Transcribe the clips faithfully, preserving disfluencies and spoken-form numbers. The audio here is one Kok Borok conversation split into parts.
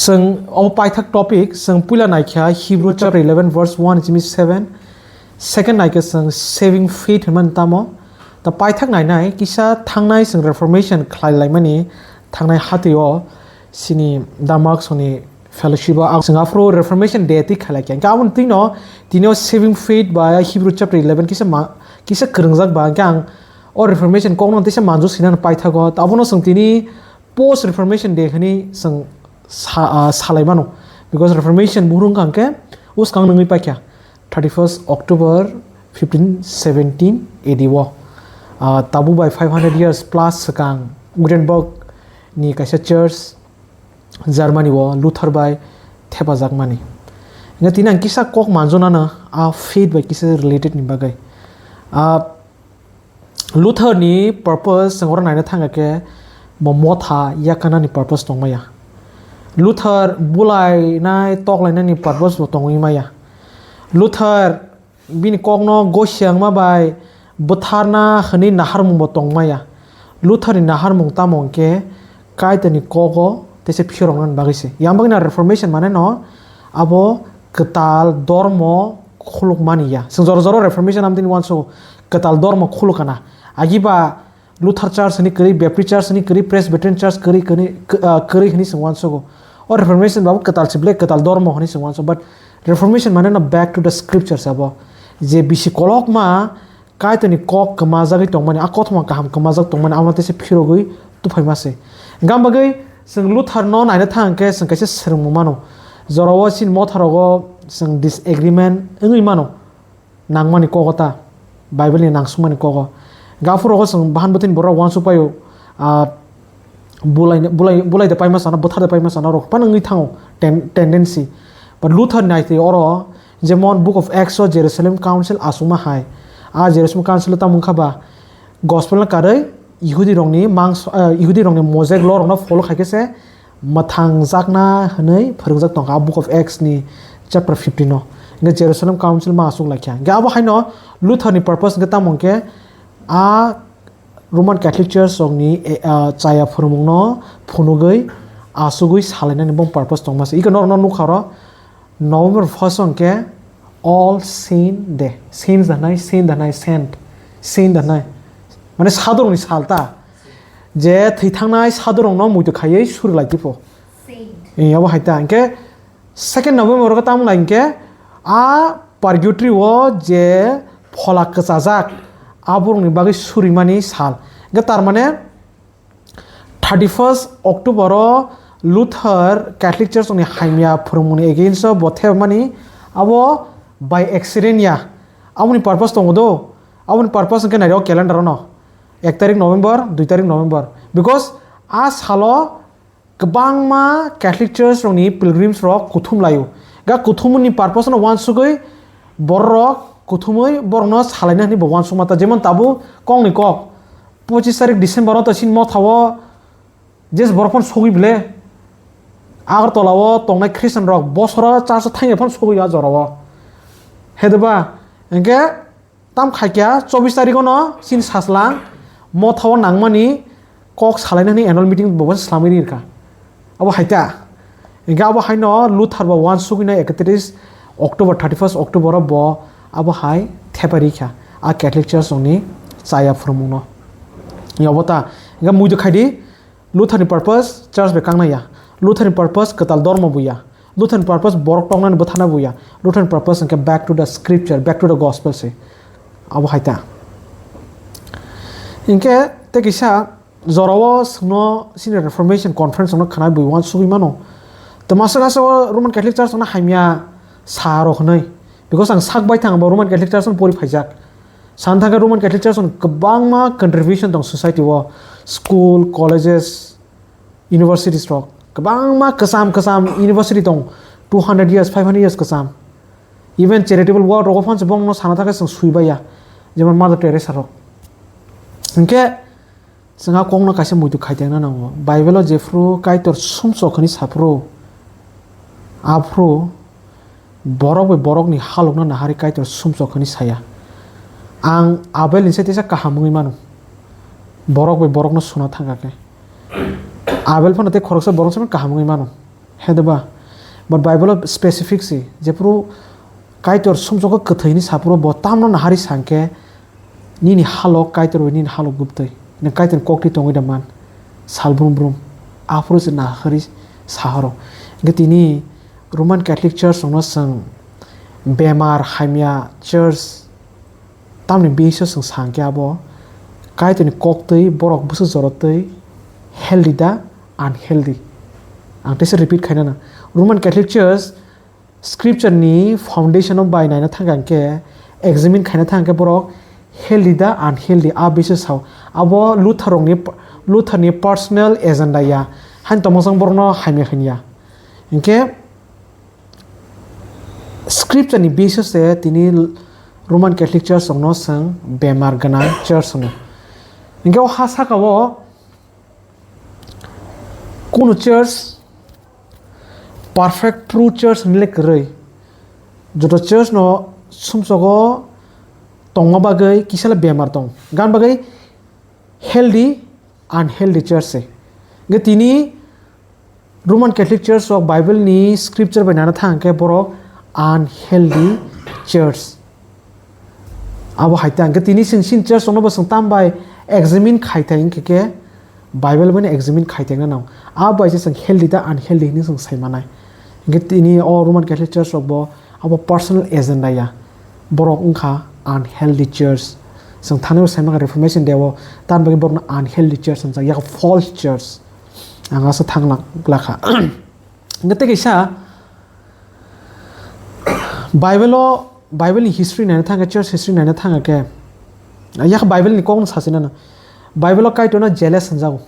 Chwng o paithak topic, chwng puila naikha Hebrew chapter eleven verse one simi seven, second naikha chwng saving faith hwnmani tamo. Ta paithak nainai kisa thangnai chwng Reformation khlai laimani thangnai hatio sini Damascus ni fellowship o ang chwng aphuru Reformation Day twi khlai kha. Hwnkhe aboni twino tini o saving faith ba Hebrew chapter eleven kisa ma-, kisa kwrwngjak ba hwnkhe ang o Reformation kokno teisa manjak sinani paithago. Ta abono chwng tini Post Reformation Day hwnwi chwng sa-, ah, salai mano. Because Reformation buhrung kha hwnkhe uskang nungwi paikha thirty-first October fifteen seventeen A D o. Ah, tabuk bai five hundred years plus swkang Wittenberg ni kaisa church Germany o Luther bai thepajakmani. Hwnkhe tini ang kisa kok manjunano a faith bai kisa related ni bagwi. Ah, Luther ni purpose chwng oro naina thangkha khe bo motha yakarnani purpose tongmaya. Luther bulainai toklainani purpose bo tongwi maya. Luther bini kokno gosiangma bai bwtharna hwnwi naharmung bo tongmaya. Luther ni naharmung tamo hwnkhe Kaitorni kogo teisa phiyoknani bagwi se. Yang bagwi na Reformation mane no abo kwtal dormo khuluk mani ya. Chwng jora jora Reformation amtini uansugo kwtal dormo khuluk kana. Agi ba Luther Church hwnwi kwrwi, Baptist Church hwnwi kwrwi, Presbyterian Church kwrwi, kwrwi, k-, ah, kwrwi hwnwi chwng uansugo. O Reformation babo kwtal se ble kwtal dormo hwnwi chwng uansugo. But Reformation mane no back to the scriptures abo. Je bisi kolokma Kaitorni kok kwmajagwi tongmani, a kothoma kaham kwmajak tongmani, abono teisa phirogwi tuphaima se. Hwnkhe bagwi chwng Luther no naina thang khe chwng kaisa swrwngmung mano. Jorao chini motha rogo chwng disagreement wngwi mano. Nangmani kogo ta, Bible ni nangsukmani kogo. Hwnkhe aphuru rogo chwng bahan bwtwini borok uansuk paio, ah, bulai, bulai, bulai de paima sana, bwthar de paima sana rok phano wngwi thango ten-, tendency. But Luther ni naitwi oro, jemon Book of Acts o Jerusalem Council asukma hai. A Jerusalem Council o tamo wngkha ba gospel no karwi Yihudi rokni mangso, eh, Yihudi rokni mojek law rokno follow khai khe se mwthangjakna hwnwi phwrwngjak tongkha a Book of Acts ni chapter fifteen o. Hwnkhe Jerusalem Council ma asuk laikha. Hwnkhe abo haino Luther ni purpose hwnkhe tamo hwnkhe a Roman Catholic Church rokni, eh, ah, chaya phwrwngmungno phunugwi asugwi salainani bong purpose tongma se. Iko norokno nukha oro November first hwnkhe All Saint Day. Saints da nai, saint da nai, saint. Saint da nai. Mane sadorokni sal ta. Je thwi thangnai sadorokno muitu khaiwi suri lai tipo. Saint. Eh, abo hai ta. Hwnkhe second November o tamo nai hwnkhe a purgatory o je phola kwchajak aborokni bagwi surimani sal. Hwnkhe tar mane thirty-first October o Luther Catholic Church ni hamya phwrwngmungni against o bo thepmani abo by accident ya. Aboni purpose tongo do. Aboni purpose hwnkhe nairok calendar o no. Ek tarik November, dui tarik November. Because a salo kwbangma Catholic Church rokni pilgrims rok kuthum laio. Ga kuthumni purpose no uansugwi borok kuthumwi borokno salaina hwnwi bo uansukma ta. Jemon tabuk kokni kok, pochis tarik December o to chini mothao jes borok phano sogwi bele. Agartala o tongnai Christian rok bosoro church o thangya phano sogwi o jorao. Hedeba, hwnkhe tam khaikya chobbish tarikh no chini saslang mothao nangmani kok salaina hwnwi annual meeting bo slamwi rikha. Abo hai ta. Hwnkhe abo haino Luther bo uansugwino ekatris October, thirty-first October o bo abo hai thepai rikha a Catholic Church rokni chaya phwrwngmungno. Yobo ta. Hwnkhe muitu khaidi Luther ni purpose church bai kangnai ya. Luther ni purpose kwtal dormo bo ya. Luther ni purpose borok toknani bwthana bo ya. Luther ni purpose hwnkhe back to the scripture, back to the gospel se. Abo hai ta. Hwnkhe tei kisa jorao chwngno chini Reformation Conference no khwnai bui uansugwi mano. Tei masa masa o Roman Catholic Church no hamya sa rok hwnwi. Because ang sak bai thang bo Roman Catholic Church no pori phaijak. San thangkhe Roman Catholic Church no kwbangma contribution tong society o, school, colleges, universities rok. Kwbangma kwcham kwcham university tong, two hundred years, five hundred years kwcham. Even charitable work rogo phanse bongno sana thangkhe chwng sui baiya, jemon Mother Teresa rok. Hwnkhe chwng a kokno kaisa muitu khaitengna nango. Bible o jephru Kaitor sumsok hwnwi saphru, aphru borok bai borokni halokno naharwi Kaitor sumsok hwnwi saya. Ang Abel ni sai teisa kaham wngwi mano. Borok bai borokno suna thangkha khe. Abel phano tei khoroksa borok sai kaham wngwi mano. He de ba? But Bible o specific si, jephuru Kaitor sumsogo kwthwi ni saphuru bo tamno nahari sa hwnkhe, nini halok Kaitor bai nini halok gwbtwi. Nwng Kaitor ni koktwi tongwi da man. Sal brum brum. Aphuru se nahari sahoro. Hwnkhe tini Roman Catholic Church rokno chwng bemar hamya church tamni base o chwng sa hwnkhe abo Kaitor ni koktwi borok bwswk jorotwi healthy da unhealthy. Ang teisa repeat khaina na. Roman Catholic Church Scripture ni foundation o bai naina thangkha hwnkhe, examine khaina thangkha hwnkhe borok healthy da unhealthy a base o sao. Abo Luther rokni, Luther ni personal agenda ya. Hain tongmosong borokno hamya hwnya. Hwnkhe Scripture ni base o se tini Roman Catholic Church rokno chwng bemar gwnang church hwno. Hwnkhe o ha saka o kunu church perfect true church hinwi le kwrwi. Joto church no sumsogo tongma bagwi kisa le bemar tong. Gan bagwi healthy, unhealthy church se. Hwnkhe tini Roman Catholic Church rok Bible ni scripture bai nana thang khe borok unhealthy church. Abo hai ta hwnkhe tini chwng sin church rokno bo chwng tam bai examine khai thai hwnkhe khe Bible bai examine khai thai nang. Abo bai se chwng healthy da unhealthy hinwi chwng sai manai. Hwnkhe tini o Roman Catholic Church rok bo abo personal agenda ya. Borok wngkha unhealthy church. Chwng thani bo sai mankha Reformation Day o, tamni bagwi borokno unhealthy church hwnjak, yak false church. Ang asa thangna glakha. Hwnkhe tei kaisa Bible o, Bible ni history naina thangkhe, church history naina thangkhe, yak Bible ni kokno sachinano. Bible o Kaitorno jealous hwnjago.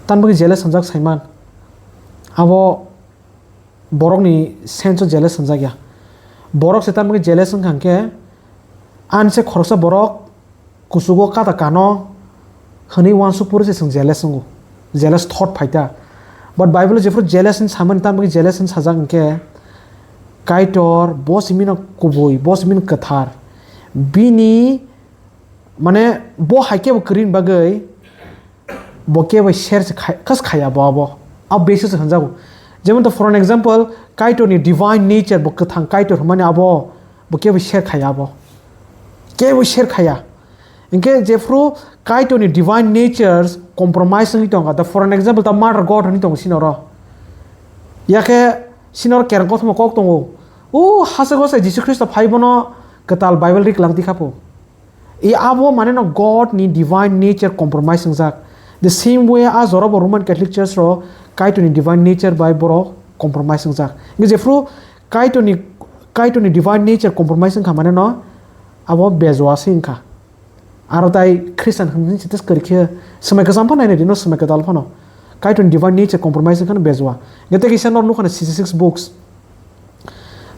Tamni bagwi jealous hwnjak saiman. Abo borokni sense o jealous hwnjak ya. Borok se tamni bagwi jealous wngkha hwnkhe, ani se khoroksa borok kuchugo kata kano hwnwi uansuk phuru se chwng jealous wngo, jealous thought phai ta. But Bible o jephuru jealous hinwi samani, tamni bagwi jealous hinwi sajak hwnkhe, Kaitor bo simino kubui, bo simino kwthar, bini, mane, bo hai khe bo kwrwini bagwi bo kebo share se khai-, khas khaya bo abo. Abo base se hwnjago. Jemon to, for an example, Kaitor ni divine nature, bo kwthang Kaitor hwnmani abo, bo kebo share khaya abo. Kebo share khaya. Hwnkhe jephru Kaitor ni divine nature compromise wngwi tongo, the, for an example, the mother God hwnwi tongo sinoro. Yakhe sinoro kereng kothoma kok tongo. O hase gose Jisu Khristo phai bono kwtal Bible rik lang tikha pho. I abo mane no God ni divine nature compromise wngjak. The same way a jora bo Roman Catholic Church ro Kaitor ni divine nature bai borok compromise wngjak. Ngi jephru Kaitor ni, Kaitor ni divine nature compromise wngkha mane no abo bejua se wngkha. Aro tai Christian hwnwi se test kwrwi khe swmai kwcham phano nainai di no swmai kwtal phano. Kaitor ni divine nature compromise wngkha no bejua. Ngi tei kisa no nukha na sixty six books.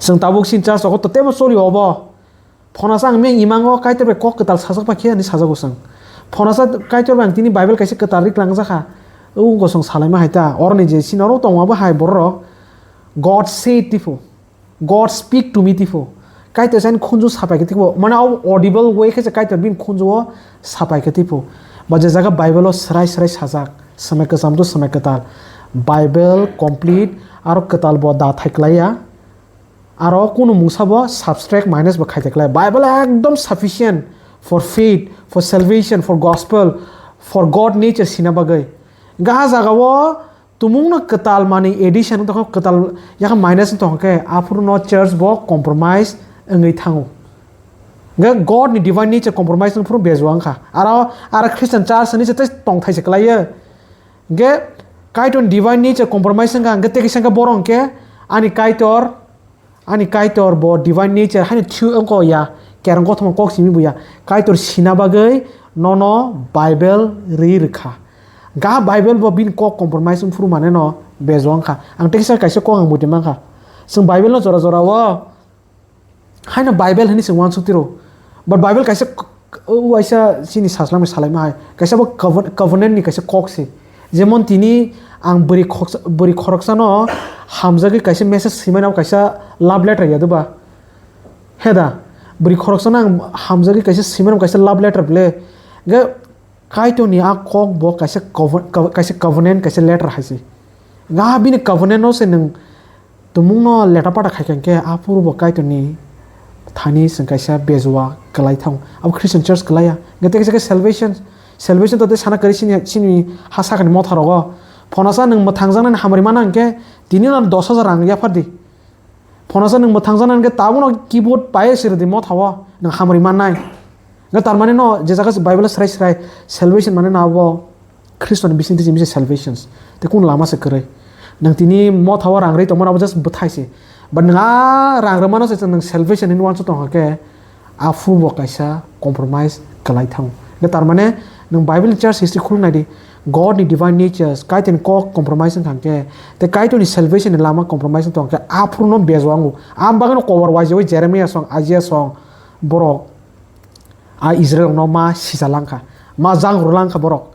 Chwng tabuk sin church rogo to tebo choli obo. Phonasa ang meng imango Kaitor bai kok kwtal sajak pa khe hinwi sajago chwng. Phonasa Kaitor bai ang tini Bible kaisa kwtal rik langjakha. O gosong salaima hai ta. Oroni je sini oro tongma bo hai borok rok. God said tipo. God speak to me tipo. Kaitor sani khunju sapai khe tipo. Mane o audible way khe se Kaitor bini khunju o sapai khe tipo. Ba je jaga Bible o srai srai sajak. Swmai kwcham to swmai kwtal. Bible complete aro kwtal bo da thai klai ya. Aro kunu mungsa bo subtract minus bo khaite klai. Bible ekdom sufficient for faith, for salvation, for gospel, for God nature sina bagwi. Ga jaga o tumung no kwtal mani addition tong kwtal yak minus tong khe aphuru no church bo compromise wngwi thango. Ga God ni divine nature compromise wng phuru bejua wngkha. Aro, aro Christian church ni se tong thai se klai ye. Ge Kaitor divine nature compromise wngkha, hwnkhe tei kisa hwnkhe borok hwnkhe ani Kaitor, ani Kaitor bo divine nature haino thiu wngkha ya, kerong kothoma kok simi buya. Kaitor sina bagwi nono Bible ri rwkha. Ga Bible bo bini kok compromise wngphuru mane no bejua wngkha. Ang tei kisa kaisa kok ang muitu mankha. Chwng Bible no jora jora o Haino Bible hwnwi se uansuk tiro. But Bible kaisa k-, k-, uaisa chini sajlangni salaima hai. Kaisa bo coven-, covenant ni kaisa kok se. Jemon tini ang bwrwi khoksa, bwrwi khoroksano hamjagwi kaisa message swimani abo kaisa love letter ya doba. Heda, bwrwi khoroksano ang hamjagwi kaisa swimani abo kaisa love letter ble. Ge Kaitorni a kok bo kaisa coven-, co-, kaisa covenant, kaisa letter hai se. Nga bini covenant no se nwng tumung no leta pata khai khe aphuru bo Kaitor ni thani chwng kaisa bejua kwlai thang. Abo Christian church kwlai ya. Nga tei kaisa salvation, salvation to tei sana kwrwi sini, sini ha sakani motha rogo. Phonasa nwng mwthang jaknani hamari mana hwnkhe tini no dos hajar rang yaphar di. Phonasa nwng mwthang jaknani hwnkhe tabuk no keyboard pai siri di motha o nwng hamari mannai. Nga tar mane no je jaga Bible srai srai salvation mane no abo Khristo ni bising twi se salvations. Te kun lama se kwrwi. Nwng tini motha o rang rwi tongmani abo just bwthai se. But nwng a rang rwmano se nwng salvation hinwi uansuk tongkha khe, aphuru bo kaisa compromise kwlai thango. Te tar mane nwng Bible church history khuluk nai di. God ni divine natures, Kaitor ni kok compromise wngkha khe, te Kaitor ni salvation ni lama compromise wngkha khe, aphuru no bejwango. Am bagwi no kobor waijawi Jeremiah song, Isaiah song, borok a Israel no ma sija langkha, ma jang rw langkha borok.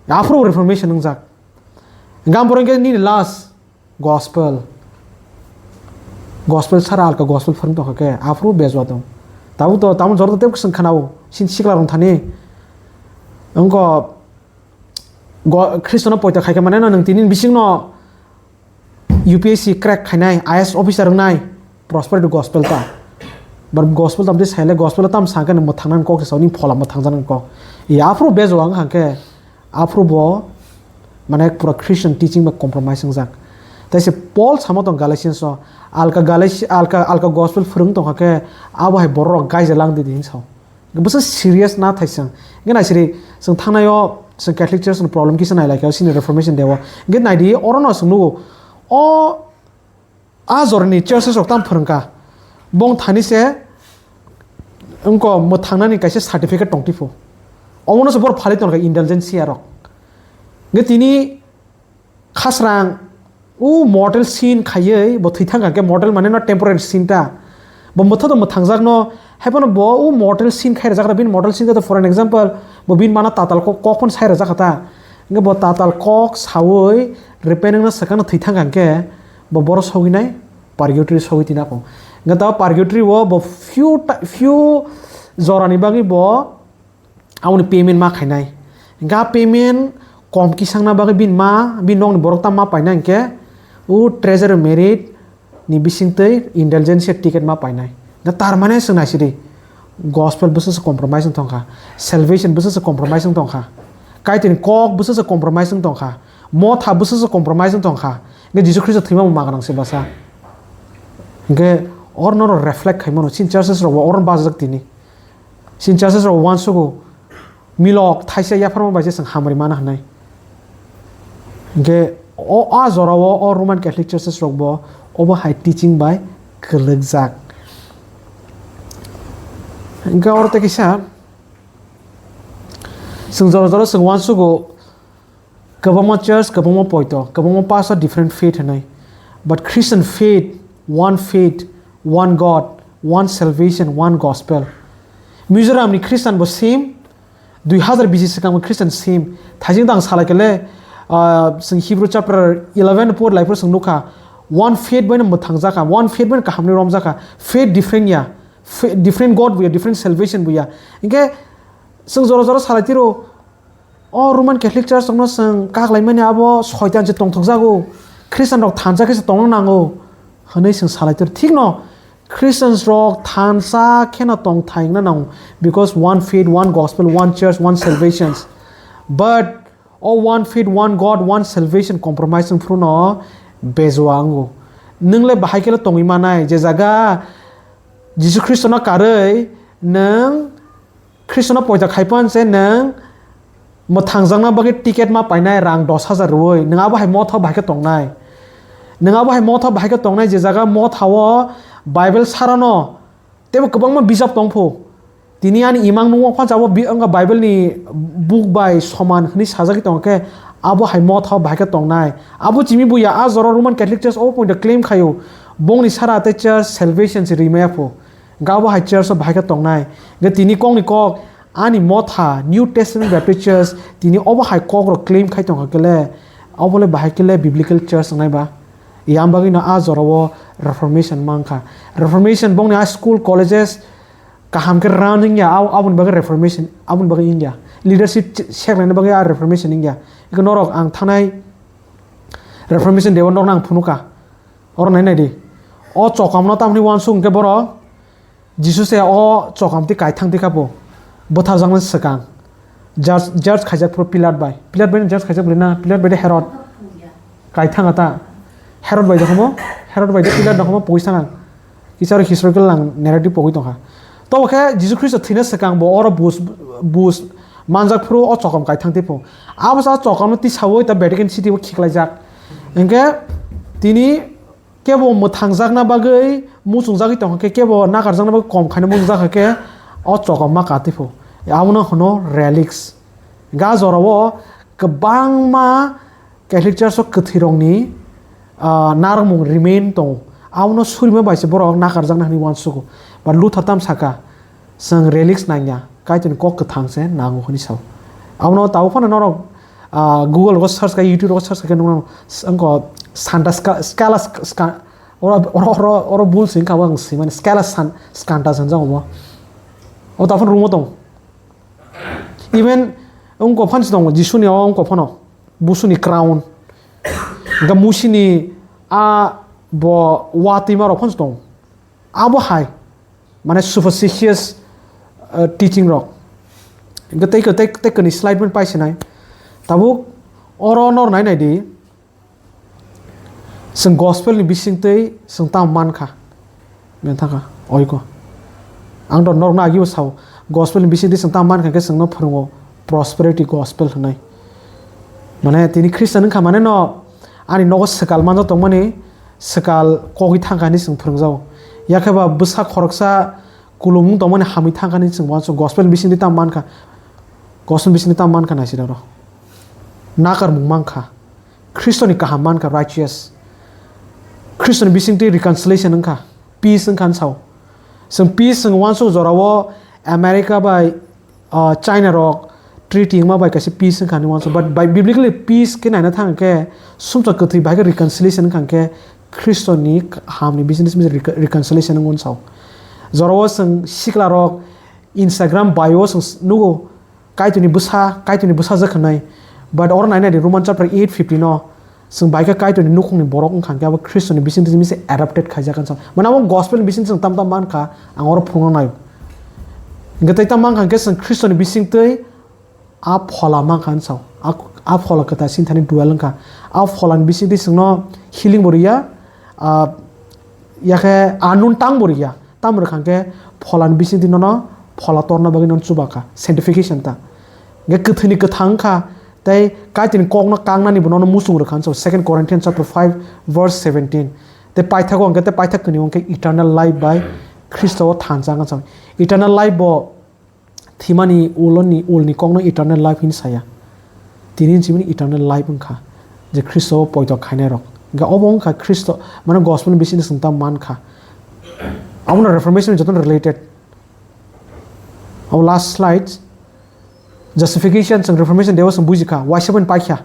Aphuru reformation wngjak. Gam borok khe nini last gospel. Gospel sara alka gospel phwrwng tongkha khe, aphuru bejwa tong. Tabuk to, tamo jora to tei kwswng khanao, sin sikla rong thani. Wngkha go-, Khristo no poito khai khe mane no nwng tini bising no U P S C crack khainai, I A S officer wngnai, prosperity gospel ta. Bar gospel tam tei saile gospel tam sangkhe nwng mwthangna kok se sao, nini phola mwthangjakna kok. Ya aphuru bejwa wng kha khe, aphuru bo mane pura Christian teaching bai compromise wngjak. Tai se Paul samo tong Galatians o, alka Galati-, alka, alka gospel phwrwng tongkha khe abo hai borok rok gaija lang di di hinwi sao. Bwsa serious na thaisang. Hwnkhe naisiri, chwng thangnaio chwng Catholic Church ni problem kisa nai laikha, sini Reformation Day o. Hwnkhe naidi, oro no chwng nugo. O, a jorani churches rok tam phwrwngkha. Bong thani se, wngko mwthangnani kaisa certificate tong tipho. Omono se bor phali tongkha indulgensia rok. Hwnkhe tini Khasrang, o mortal sin khaiwi bo thwi thang kha khe, mortal mane no temporary sin ta. Bo mwtha to mwthangjakno, hai phano bo o mortal sin khai rwjak kha, bini mortal sin khe to, for an example, bo bini mana tatal kok, kok phano sai rwjak kha ta. Hwnkhe bo tatal kok saui repent wngna swkang no thwi thang kha khe, bo boro sogwi nai purgatory sogwi twi na kho. Hwnkhe ta purgatory o bo few ta-, few jorani bagwi bo aboni payment ma khainai. Hingkhe a payment kom kisangna bagwi bini ma, bini nokni borok ta ma painai hingkhe, o treasury merit ni bisingtwi indulgensia ticket ma painai. Hingkhe tar mane chwng naisidi, gospel bwswk se compromise wng tongkha, salvation bwswk se compromise wng tongkha, Kaitorni kok bwswk se compromise wng tongkha, motha bwswk se compromise wng tongkha. Hingkhe Jisu Khristo thwima bo ma gwnang se bwsa. Hingkhe oro norok reflect khaimano, chini churches rok bo oro bajak tini. Chini churches rok uansugo milok thaisa yapharma bai se chwng hamari mana hwnwi. Hingkhe o a jorao o Roman Catholic churches rok bo obo hai teaching bai kwlwkjak. Hingkhe oro tei kisa chwng jora jora chwng uansugo, kwbangma church, kwbangma poito, kwbangma pastor different faith hwnwi. But Christian faith, one faith, one God, one salvation, one gospel. Mizoram ni Christian bo same, dui hazar bisi swkang bo Christian same. Thaijing dang salai kele, ah, chwng Hebrew chapter eleven por lai por chwng nukha, one faith bai no mwthang jakha, one faith bai no kaham ni rom jakha. Faith different ya, fa-, different God buya, different salvation buya. Hingkhe chwng jora jora salai tiro, o Roman Catholic Church rokno chwng kaklaimani abo soitan se tongthokjago, Christian rok thansa khe se tongna nango hwnwi chwng salai tiro. Thikno Christians rok thansa kheno tongthai wngna nango, because one faith, one gospel, one church, one salvations. But o one faith, one God, one salvation compromise wng phuru no bejua wngo. Nwng le bahai khe le tongwi manai, je jaga Jisu Khristo no karwi nwng Khristo no poito khai phan se nwng mwthangjakna bagwi ticket ma painai rang dos hajar rwui, nwng abo hai motha bahai khe tongnai. Nwng abo hai motha bahai khe tongnai, je jaga motha o Bible sara no teibo kwbangma bijap tong phu. Tini ani imang nungmung phan se abo bi-, wngkha Bible ni book bai soman hwnwi sajagwi tong khe, abo hai motha bahai khe tongnai. Abo chimi buya a jora Roman Catholic Church obo poito claim khaio, bongni sara tei church salvation se rimaya phu. Hingkhe abo hai church o bahai khe tongnai. Hingkhe tini kokni kok, ani motha, New Testament Baptist Church, tini obo hai kok rok claim khai tongkha khe le, obo le bahai khe le biblical church wngnai ba? Yang bagwi no a jora o Reformation mankha. Reformation bongni a school, colleges kaham khe run wngya, abo, aboni bagwi Reformation, aboni bagwi wngya. Leadership ch-, seklaina bagwi a Reformation wngya. Eko norok ang thanai Reformation Day o norok ang phunukha. Oro nai nai di. O chokamno tamni uansuk hwnkhe borok Jisu se o chokam twi kaithang twi kha bo. Bwtharjaknani swkang. Judge, judge khaijak phuru Pilat bai. Pilat bai judge khaijak bwrwi na? Pilat bai de Herod. Kaithang ata. Herod bai de homo. Herod bai de Pilat no homo poisa nang. Kisa oro historical ang narrative pogwi tongkha. Tobo khe Jisu Khristo thwina swkang bo oro bus, bus manjak phuru o chokam kaithang twi pho. Abo sa chokamno tisaui ta Vatican City o khiklaijak. Hwnkhe tini kebo mwthangjakna bagwi muchungjagwi tongkha khe, kebo nakarjakna bagwi kom khaina muchungjak kha khe, o chokam ma ka twi pho. Abono hwno relics. Ga jorao kwbangma Catholic Church o kwthwirokni, ah, narwkmung remain tongo. Abono surima bai se borok nakarjakna hwnwi uansugo. Ba Luther tam saka, "Chwng relics nangya, Kaitorni kok kwthang se nango," hwnwi sao. Abono tabuk phano norok, ah, Google o search kha, YouTube o search kha khe nuknano, wngkha Santa Sca-, Scala Sc-, Sca-, oro, oro, oro, oro bul se wngkha, ang swimani Scala San-, Scanta se hwnjago bo. O tabuk phano room o tong. Even wngkha phano se tongo, Jisuni o wngkha phano, busuni crown. Hwnkhe Musini a bo watwi ma rok phano se tongo. Abo hai, mane superstitious, uh, teaching rok. Hwnkhe tei, tei, tei kwnwi slide bai sinai. Tabuk oro nor nai nai di. Chwng gospel ni bisingtwi chwng tamo mankha? Bini thangkha, oiko. Ang to norokno agibo sao, gospel ni bisingtwi chwng tamo mankha khe chwngno phwrwngo prosperity gospel hwnwi. Mane tini Christian wngkha mane no ani nogo swkal manjak tongmani, swkal kogwi thangkha hinwi chwng phwrwngjago. Yakhe ba bwsa khoroksa kulumung tongmani hamwi thangkha hinwi chwng uansuk gospel ni bisingtwi tamo mankha? Gospel ni bisingtwi tamo mankha naisida oro? Nakarmung mankha. Khristoni kaham mankha, righteous. Khristoni bisingtwi reconciliation wngkha, peace wngkha hwn sao. Chwng peace chwng uansuk jorao America bai, uh, China rok treaty wngma bai kaisa peace wngkha hinwi uansuk. But by biblically peace khe naina thang khe sumsa kwthwi bahai khe reconciliation wngkha khe Khristoni kahamni bisingtwi simi reco-, reconciliation wngwi sao. Jorao chwng sikla rok Instagram bio chwng nugo, Kaitorni bwsa, Kaitorni bwsajwk hwnwi. But oro nai nai di, Roman chapter eight fifteen no, chwng bai khe Kaitorni nukhungni borok wngkha khe abo Khristoni bisingtwi simi se adopted khaijak hwn sa. Mane abo gospel ni bisingtwi chwng tam tam mankha, ang oro phunukna nai. Hwnkhe tei tam mankha khe chwng Khristoni bisingtwi a phola mankha hwn sa. A, a phola kwtal sini thani dwell wngkha. A pholani bisingtwi chwngno healing bo rwya, a, yakhe anun tang bo rwya. Tamo rwkha hwnkhe pholani bisingtwi nono phola torna bagwi nono chuba kha, sanctification ta. Hwnkhe kwthwini kwthang wngkha, tei Kaitorni kokno kangnani bo nono muchung rwkha hwn sao, Second Corinthians chapter five verse seventeen. Tei paithago hwnkhe, tei paithak kwnwi hwnkhe eternal life bai Khristo o thansa wngkha sao. Eternal life bo thwimani uloni, ulni kokno eternal life hinwi saya. Tini hinwi simi eternal life wngkha, je Khristo o poito khainai rok. Hwnkhe obo wngkha Khristo, mane gospel ni bisingtwi chwng ta mankha. Abono reformation jotono related. Abo last slide. Justification chwng reformation day o chwng bujikha, waisa bai paikha.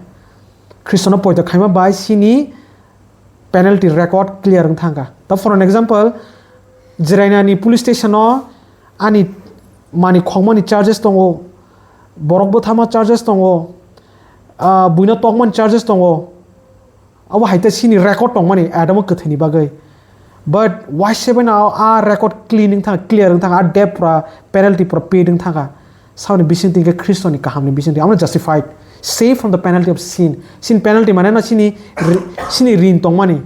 Khristono poito khaima bai sini penalty record clear wng thangkha. Ta for an example, Jirainani police station o ani mani khokmani charges tongo, borok bwthama charges tongo, ah, buino tokmani charges tongo. Abo hai ta sini record tongmani Adamo kwthwini bagwi. But waisa bai no a record clean wng thang, clear wng thang, a debt pura, penalty pura paid wng thangkha. Saboni bisingtwi hwnkhe Khristoni kahamni bisingtwi amo justified, saved from the penalty of sin. Sin penalty mane no sini ri-, sini rin tongmani.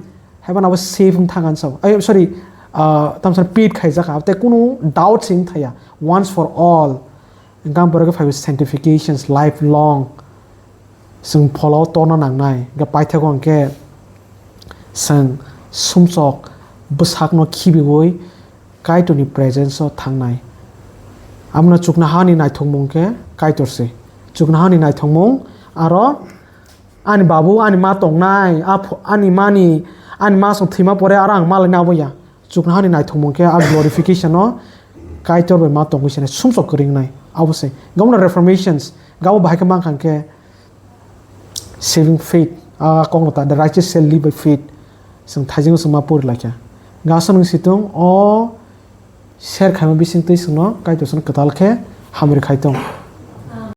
Haiban abo save wng thang ang sao. Ai, sorry, ah, tamsa paid khaijak kha. Tei kunu doubt se wng thaya. Once for all. Hwnkhe ang borok phaibo sanctifications lifelong. Chwng pholao torna nangnai. Hwnkhe paithago hwnkhe chwng sumsok bwsakno khibiwi Kaitorni presence o thangnai. Amno chuknohani naithokmung khe Kaitor se. Chuknohani naithokmung aro ani babu, ani ma tongnai, a pho-, ani mani, ani ma song thwima pore aro ang ma laina abo ya. Chuknohani naithokmung khe a glorification o Kaitor bai ma tongwi se nai, sumsok kwrwi wngnai abo se. Gabona reformations, gabo bahai khe mankha khe, saving faith, a kokno ta, "The righteous shall live by faith." Chwng thaijakno chwng ma pori laikha. Gasa nwng situng o share khaima bisingtwi chwngno Kaitor chwngno kwtal khe hamri khai tong.